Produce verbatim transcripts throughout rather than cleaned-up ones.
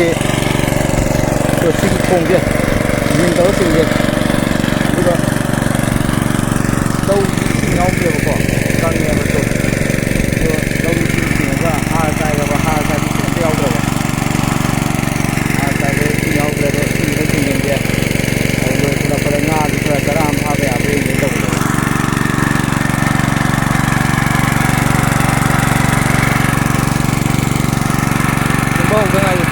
ꯑꯗꯣ ꯁꯤꯒꯤ ꯈꯣꯡꯁꯦ ꯌꯦꯟ ꯇꯧꯔ ꯆꯤꯡꯁꯦ꯫ ꯑꯗꯨꯒ ꯂꯧꯁꯤ ꯏꯁꯤꯡ ꯌꯥꯎꯗꯦꯕꯀꯣ, ꯀꯪꯉꯦꯕ꯫ ꯑꯗꯣ ꯂꯧ ꯏꯁꯤꯡ ꯆꯤꯡꯉꯒ ꯍꯥꯔ ꯆꯥꯏꯔꯕ, ꯍꯥꯔ ꯆꯥꯏꯕ ꯏꯁꯤꯡ ꯑꯝꯇ ꯌꯥꯎꯗ꯭ꯔꯕ꯫ ꯍꯥꯔ ꯆꯥꯏꯕ ꯏꯁꯤꯡ ꯌꯥꯎꯗ꯭ꯔꯦ꯫ ꯑꯗꯣ ꯏꯁꯤꯡꯁꯤꯅ ꯆꯤꯡꯁꯤꯟꯒꯦ꯫ ꯑꯗꯨ ꯂꯣꯏꯁꯤꯜꯂꯛꯄꯗ ꯉꯥꯗꯨ ꯈꯔ ꯆꯔꯥ ꯑꯃ ꯐꯥꯕ ꯌꯥꯕ꯭ꯔꯥ ꯌꯦꯡꯒꯦ ꯇꯧꯕꯅꯦ꯫ ꯍꯨꯟꯕ ꯍꯧꯗ ꯉꯥꯏꯔꯤ꯫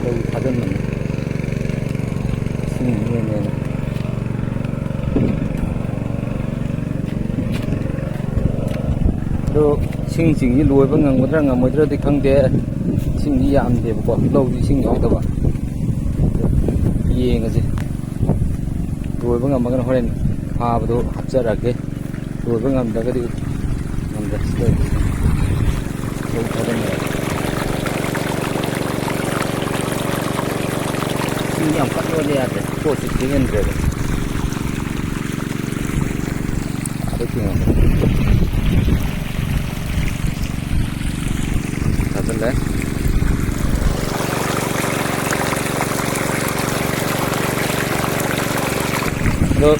ꯂꯧ ꯊꯥꯖꯤꯟꯕꯅꯤ꯫ ꯏꯁꯤꯡ ꯂꯦꯝꯃꯦꯅ꯫ ꯑꯗꯣ ꯏꯁꯤꯡ ꯆꯤꯡꯁꯤ ꯂꯣꯏꯕ ꯉꯝꯒꯗ꯭ꯔꯥ ꯉꯝꯃꯣꯏꯗ꯭ꯔꯗꯤ ꯈꯪꯗꯦ꯫ ꯏꯁꯤꯡꯗꯤ ꯌꯥꯝꯗꯦꯕꯀꯣ, ꯂꯧꯁꯤ ꯏꯁꯤꯡ ꯌꯥꯎꯗꯕ꯫ ꯌꯦꯡꯉꯁꯤ꯫ ꯂꯣꯏꯕ ꯉꯝꯃꯒꯅ ꯍꯣꯔꯦꯟ ꯐꯥꯕꯗꯣ ꯍꯥꯞꯆꯔꯛꯑꯒꯦ꯫ ꯂꯣꯏꯕ ꯉꯝꯗ꯭ꯔꯒꯗꯤ ꯉꯝꯗ꯭ꯔꯦ꯫ ꯁꯤ ꯂꯣꯏꯕꯁꯤꯅ ꯂꯧ ꯊꯥꯖꯤꯟꯕ ꯌꯥꯏ꯫ ꯏꯁꯤꯡ ꯌꯥꯝ ꯀꯟꯅ ꯌꯥꯗ꯭ꯔꯦ꯫ ꯄꯣꯠꯁꯤ ꯊꯦꯡꯍꯟꯗ꯭ꯔꯦꯕ꯫ ꯑꯥꯗ ꯊꯦꯡꯍꯟꯗ꯭ꯔꯦ꯫ ꯊꯥꯖꯤꯜꯂꯦ꯫ ꯑꯗꯣ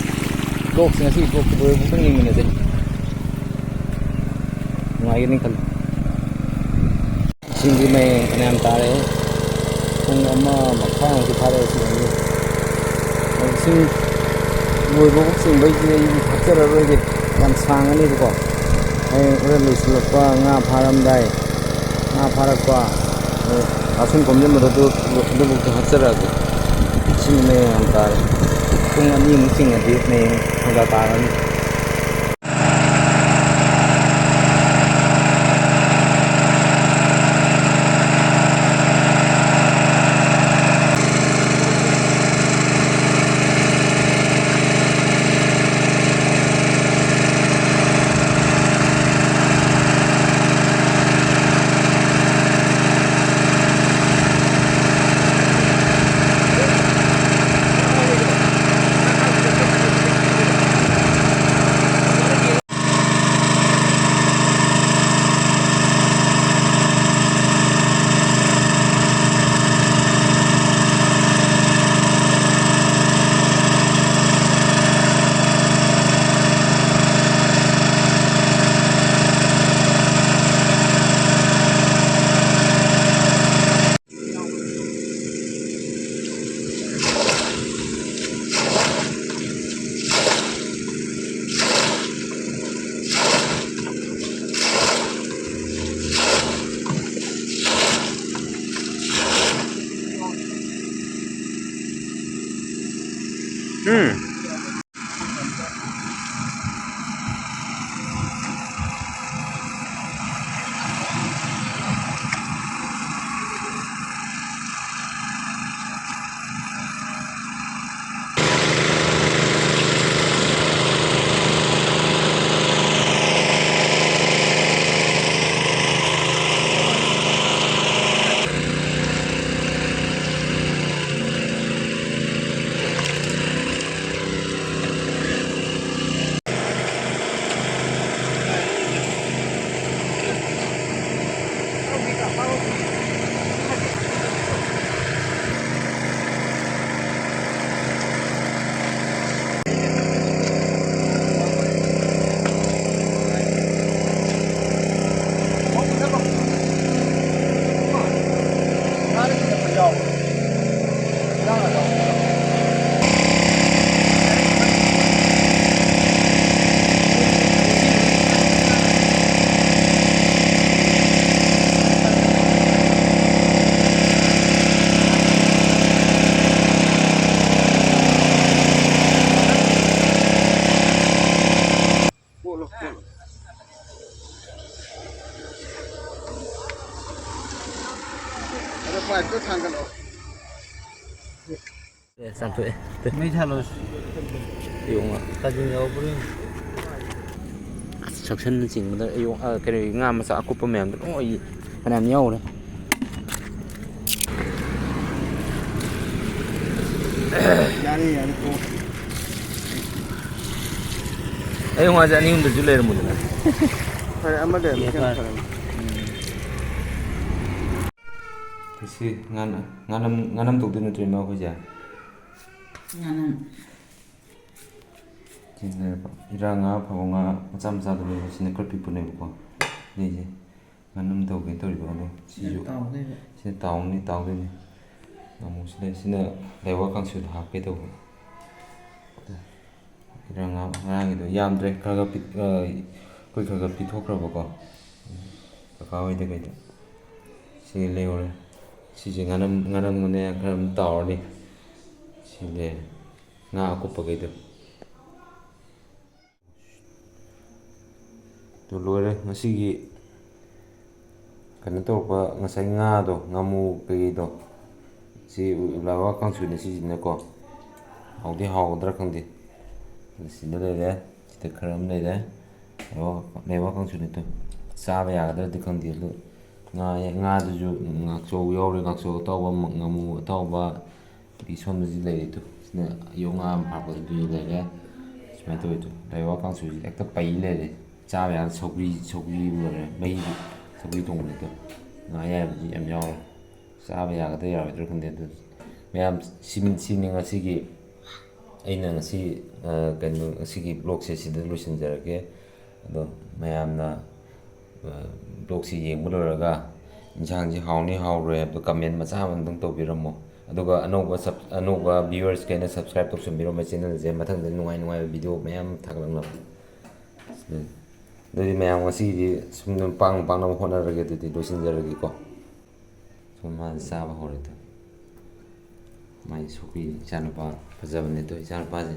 ꯕ꯭ꯂꯣꯛꯁꯦ ꯉꯁꯤ ꯕ꯭ꯂꯣꯛꯁꯦ ꯂꯣꯏꯕꯨꯛꯇꯪ ꯌꯦꯡꯃꯤꯟꯅꯁꯦ꯫ ꯅꯨꯡꯉꯥꯏꯒꯅꯤ ꯈꯜꯂꯤ꯫ ꯏꯁꯤꯡꯗꯤ ꯃꯌꯦꯡ ꯐꯅꯌꯥꯝ ꯇꯥꯔꯦ꯫ ꯄꯨꯡ ꯑꯃ ꯃꯈꯥꯏꯃꯨꯛꯇꯤ ꯐꯥꯔꯦ ꯁꯤꯗꯒꯤ꯫ ꯏꯁꯤꯡ ꯂꯣꯏꯕꯕꯨ ꯆꯤꯡꯕꯩꯁꯤꯗꯤ ꯑꯩ ꯍꯥꯞꯆꯔꯔꯣꯏꯒꯦ, ꯌꯥꯝ ꯁꯥꯡꯉꯅꯦꯕꯀꯣ꯫ ꯍꯌꯦꯡ ꯍꯣꯔꯦꯟ ꯂꯣꯏꯁꯤꯜꯂꯛꯄ, ꯉꯥ ꯐꯥꯔꯝꯗꯥꯏ, ꯉꯥ ꯐꯥꯔꯛꯄ, ꯑꯗꯨ ꯀꯥꯁꯟ ꯈꯣꯝꯖꯤꯟꯕꯗꯣ ꯑꯗꯨ, ꯑꯗꯨꯕꯨꯛꯇ ꯍꯥꯞꯆꯔꯛꯑꯒꯦ꯫ ꯏꯁꯤꯡ ꯃꯌꯦꯡ ꯌꯥꯝ ꯇꯥꯔꯦ꯫ ꯄꯨꯡ ꯑꯅꯤꯃꯨꯛ ꯆꯤꯡꯉꯗꯤ ꯃꯌꯦꯡ ꯈꯔ ꯈꯔ ꯇꯥꯔꯅꯤ꯫ ꯎꯝ꯫ ꯑꯗꯣ ꯄꯥꯏꯞꯇꯣ ꯊꯥꯡꯒꯠꯂꯛꯑꯣ꯫ ꯑꯦ, ꯆꯥꯝꯊꯣꯛꯑꯦ꯫ ꯃꯩ ꯊꯥꯜꯂꯣ꯫ ꯌꯦꯡꯉꯣ꯫ ꯀꯥꯖꯤꯟ ꯌꯥꯎꯕ꯭ꯔꯣ ꯌꯦꯡꯉꯣ꯫ ꯑꯁ, ꯁꯛꯁꯟꯅ ꯆꯤꯡꯕꯗ ꯑꯌꯣ-, ꯑ, ꯀꯩꯅꯣ, ꯉꯥ ꯃꯆꯥ ꯑꯀꯨꯞꯄ ꯃꯌꯥꯝꯗꯣ ꯂꯣꯏ ꯐꯅꯌꯥꯝ ꯌꯥꯎꯔꯦ꯫ ꯌꯥꯅꯤ, ꯌꯥꯅꯤ, ꯇꯣꯛꯑꯣ꯫ ꯑꯌꯣ, ꯉꯥꯁꯦ ꯑꯅꯤ ꯑꯍꯨꯝꯗꯁꯨ ꯂꯩꯔꯝꯃꯨꯗꯅ꯫ ꯐꯔꯦ, ꯑꯃ ꯂꯩꯔꯝꯃꯦ, ꯌꯥ, ꯐꯔꯦ꯫ ꯐꯔꯦ꯫ ꯎꯝ꯫ ꯉꯁꯤ ꯉꯥꯅ-, ꯉꯥꯅꯝ, ꯉꯥꯅꯝ ꯇꯧꯗꯣꯏ ꯅꯠꯇ꯭ꯔꯣ, ꯏꯃꯥ, ꯑꯩꯈꯣꯏꯁꯦ? ꯉꯥꯅꯝ꯫ ꯁꯤꯅ ꯏꯔꯥ ꯉꯥ, ꯐꯕꯧ ꯉꯥ ꯃꯆꯥ ꯃꯆꯥꯗꯨꯅꯦꯕ, ꯁꯤꯅ ꯈꯔ ꯄꯤꯛꯄꯅꯦꯕꯀꯣ꯫ ꯑꯗꯩꯁꯦ ꯉꯥꯅꯝ ꯇꯧꯒꯦ ꯇꯧꯔꯤꯕ, ꯑꯗꯣ ꯁꯤꯁꯨ ꯇꯥꯎꯗꯣꯏꯕ꯫ ꯁꯤꯅ ꯇꯥꯎꯅꯤ, ꯇꯥꯎꯗꯣꯏꯅꯤ꯫ ꯑꯃꯨꯛ ꯁꯤꯗ, ꯁꯤꯅ ꯂꯥꯏꯋꯥ ꯀꯥꯡꯁꯨꯗ ꯍꯥꯞꯀꯦ ꯇꯧꯕ꯫ ꯏꯔꯥ ꯉꯥ ꯉꯔꯥꯡꯒꯤꯗꯣ ꯌꯥꯝꯗ꯭ꯔꯦ, ꯈꯔ ꯈꯔ ꯄꯤ-, ꯑ, ꯑꯩꯈꯣꯏ ꯈꯔ ꯈꯔ ꯄꯤꯊꯣꯛꯈ꯭ꯔꯕꯀꯣ꯫ ꯀꯀꯥ ꯍꯣꯏꯗ ꯀꯩꯗ꯫ ꯁꯤ ꯂꯩꯍꯧꯔꯦ꯫ ꯁꯤꯁꯦ ꯉꯥꯅꯝ, ꯉꯥꯅꯝꯒꯅꯦ ꯈꯔ ꯑꯗꯨꯝ ꯇꯥꯎꯔꯅꯤ꯫ ꯁꯤ ꯂꯩꯔꯦ꯫ ꯉꯥ ꯑꯀꯨꯞꯄꯈꯩꯗꯣ꯫ ꯑꯗꯨ ꯂꯣꯏꯔꯦ ꯉꯁꯤꯒꯤ ꯀꯩꯅꯣ ꯇꯧꯔꯛꯄ, ꯉꯁꯥꯏ ꯉꯥꯗꯣ, ꯉꯥꯃꯨ ꯀꯩꯀꯩꯗꯣ, ꯁꯤ ꯂꯥꯏꯋꯥ ꯀꯥꯡꯁꯨꯅꯤ ꯁꯤꯁꯤꯅꯀꯣ꯫ ꯍꯥꯎꯗꯤ ꯍꯥꯎꯒꯗ꯭ꯔꯥ ꯈꯪꯗꯦ꯫ ꯑꯗꯨ ꯁꯤꯗ ꯂꯩꯔꯦ, ꯁꯤꯗ ꯈꯔ ꯑꯃ ꯂꯩꯔꯦ꯫ ꯂꯥꯏꯋꯥ, ꯂꯥꯏꯋꯥ ꯀꯥꯡꯁꯨꯅꯤ ꯑꯗꯨ꯫ ꯆꯥꯕ ꯌꯥꯒꯗ꯭ꯔꯗꯤ ꯈꯪꯗꯦ꯫ ꯑꯗꯨ ꯉꯥ, ꯉꯥꯗꯨꯁꯨ ꯉꯥꯛꯆꯧ ꯌꯥꯎꯔꯦ, ꯉꯥꯛꯆꯧ ꯑꯇꯥꯎꯕ ꯑꯃ, ꯉꯥꯃꯨ ꯑꯇꯥꯎꯕ꯫ ꯑꯗꯒꯤ ꯁꯣꯝꯗꯁꯨ ꯂꯩꯔꯦ ꯑꯗꯨ꯫ ꯁꯤꯅ ꯑꯌꯣꯛ ꯉꯥ ꯑꯃ ꯐꯥꯔꯛꯄꯗꯨ ꯑꯗꯨꯁꯨ ꯂꯩꯔꯦ꯫ ꯁꯨꯃꯥꯏꯅ ꯇꯧꯋꯦ ꯑꯗꯨ꯫ ꯂꯥꯏꯋꯥ ꯀꯥꯡꯁꯨꯁꯤ ꯍꯦꯛꯇ ꯄꯩ ꯂꯩꯔꯦ꯫ ꯆꯥꯕ ꯌꯥꯅ ꯁꯧꯒ꯭ꯔꯤ, ꯁꯧꯒ꯭ꯔꯤ ꯑꯃ ꯂꯩꯔꯦ꯫ ꯃꯍꯤꯗꯨ ꯁꯧꯒ꯭ꯔꯤ ꯊꯣꯡꯕꯅꯤ ꯑꯗꯨ꯫ ꯉꯥ ꯑꯌꯥꯏꯕꯗꯤ ꯌꯥꯝ ꯌꯥꯎꯔꯦ꯫ ꯆꯥꯕ ꯌꯥꯒꯗ꯭ꯔꯥ ꯌꯥꯔꯣꯏꯗ꯭ꯔꯥ ꯈꯪꯗꯦ꯫ ꯑꯗꯨ ꯃꯌꯥꯝ, ꯁꯤꯃ-, ꯁꯤꯅꯤ ꯉꯁꯤꯒꯤ, ꯑꯩꯅ ꯉꯁꯤ, ꯑ, ꯀꯩꯅꯣ, ꯉꯁꯤꯒꯤ vlogꯁꯦ ꯁꯤꯗ ꯂꯣꯏꯁꯤꯟꯖꯔꯒꯦ꯫ ꯑꯗꯣ ꯃꯌꯥꯝꯅ, ꯑ, vlogꯁꯤ ꯌꯦꯡꯕ ꯂꯣꯏꯔꯒ ꯏꯟꯁꯥꯡꯁꯤ ꯍꯥꯎꯅꯤ ꯍꯥꯎꯔꯣꯏ ꯍꯥꯏꯕꯗꯣ comment ꯃꯆꯥ ꯑꯃ ꯑꯗꯨꯝ ꯇꯧꯕꯤꯔꯝꯃꯣ꯫ ꯑꯗꯨꯒ ꯑꯅꯧꯕ sub-, ꯑꯅꯧꯕ viewersꯈꯩꯅ subscribe ꯇꯧꯁꯟꯕꯤꯔꯝꯃꯣ channelꯁꯦ, ꯃꯊꯪꯗ ꯅꯨꯡꯉꯥꯏ ꯅꯨꯡꯉꯥꯏꯕ video ꯃꯌꯥꯝ ꯊꯥꯒꯠꯂꯛꯅꯕ꯫ ꯑꯗꯨꯗꯤ ꯃꯌꯥꯝ ꯉꯁꯤꯒꯤꯗꯤ ꯁꯨꯝ ꯄꯥꯡ ꯄꯥꯡꯅꯕ ꯍꯣꯠꯅꯔꯒꯦ, ꯑꯗꯨꯗꯤ ꯂꯣꯏꯁꯤꯟꯖꯔꯒꯦꯀꯣ꯫ ꯁꯨꯝ ꯃꯥ ꯆꯥꯕ ꯍꯧꯔꯦ ꯑꯗꯣ꯫ ꯃꯥꯏ ꯁꯧꯒ꯭ꯔꯤ ꯏꯆꯥꯅꯨꯄꯥ ꯐꯖꯕꯅꯦ ꯑꯗꯣ ꯏꯆꯥꯅꯨꯄꯥꯁꯦ꯫